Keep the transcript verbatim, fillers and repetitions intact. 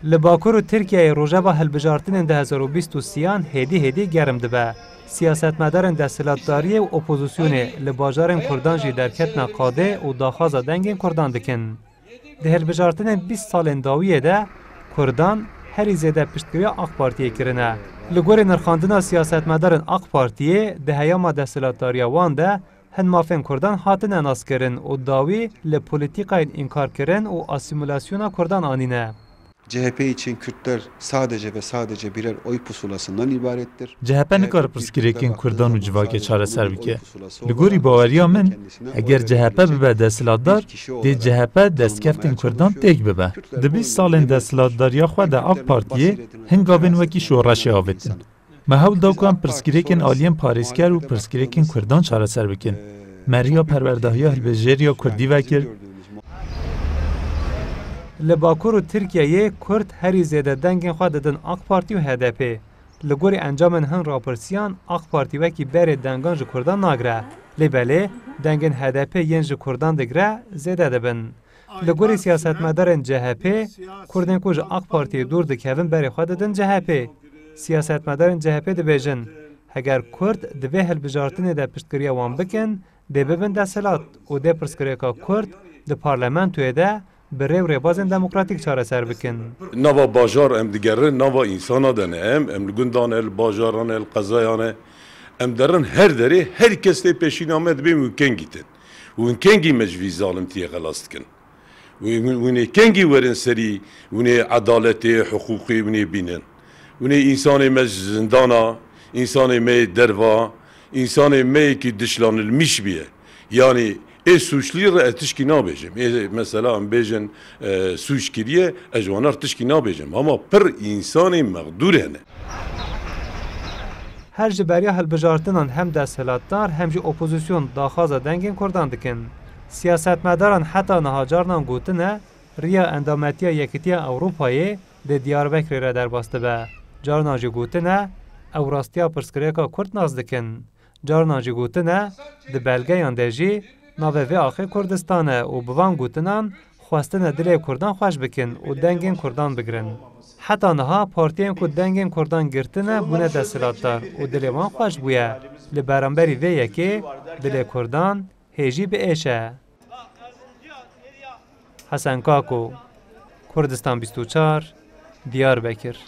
Li Bakur û Tirkiyeyê rojeva hilbijartinên du hezar û bîst û sêyan hêdî hêdî germ dibe. Siyasetmedarên desthilatdariyê û opozisyonê li bajarên Kurdan jî derketine qadê û daxwaza dengên Kurdan dikin. Di hilbijartinên bîst salên dawiyê de Kurdan herî zêde piştgiriya AK Partiyê kirine. Li gorî nirxandina siyasetmedarên AK Partiyê di heyama desthilatdariya wan de hin mafên Kurdan hatine naskirin û dawî li polîtîkayên înkarkirin û asîmîlasyona Kurdan anîne. C H P için Kürtler sadece ve sadece birer oy pusulasından ibarettir. C H P nikare pirsgirêkên Kurdan û civakê çareser bike. Li gorî baweriya min, eger C H P bibe desthilatdar, dê C H P destkeftên Kurdan têk bibe. Di bîst salên desthilatdariya xwe de AK Partiyê hin gavên wekî şoreşê avêtin. Me hewl da ku em pirsgirêkên aliyên parêzker û pirsgirêkên Kurdan çareser bikin. Me riya perwerdahiya hilbijêriya Kurdî vekir. Li Bakur û Tirkiyeyê Kurd herî zêde dengên xwe didin AK Partî û H D P. Li gorî encamên hin rapirsiyan, AK Partî wekî berê dengan ji Kurdan nagire. Lê belê, dengên H D P yên ji Kurdan digire, zêde dibin. Li gorî siyasetmedarên C H P, Kurdên ku ji AK Partiyê dûr dikevin berê xwe didin C H P. Siyasetmedarên C H P dibêjin, heger Kurd di vê hilbijartinê de piştgiriya wan bikin, dê bibin desthilat û dê pirsgirêka Kurd di parlamentoyê de bi rê û rêbazên demokratîk çareser bikin. Nava bajar em digerin, nava însana de ne em, em li gundan e, li bajaran e, li qezayan e. Em derin her derê, her kes tê pêşîna me dibê hûn kengî tin. Hûn kengî me ji vî zalimtiyê xelas dikin. Hûn hûn ê kengî werin serî, hûn ê edaletê, hiqûqê hûn ê bînin. Hûn ê însanê me ji zindana, însanê me yê derva, însanê me yekî dişlanilmîş biye. Yanî ê sûçlî re ez tişkî nabêjim. Ê mesela em bêjin e, sûc kiriye, ez ji wan re tişkî nabêjim. Hema pir însanê mexdûr hene. Her ji beriya hilbijartinan hem desthilatdar hem jî opozîsyon daxwaza dengên Kurdan dikin. Siyasetmedaran heta niha carinan gotine, riya endametiya Yekîtiya Ewropayê di Diyarbekirê re derbas dibe. Carinan jî gotine, ew rastiya pirsgirêka Kurd nas dikin. Carinan jî gotine, di belgeyan de jî navê vê axê Kurdistan e û bi van gotinan xwestine dilê Kurdan xweş bikin û dengên Kurdan bigirin. Heta niha partiyên ku dengên Kurdan girtine bûne desthilatdar û dilê wan xweş bûye. Li beramberî vê yekê dilê Kurdan hê jî bi êş e. Hesen Kako, Kurdistan bîst û çar, Diyarbekir.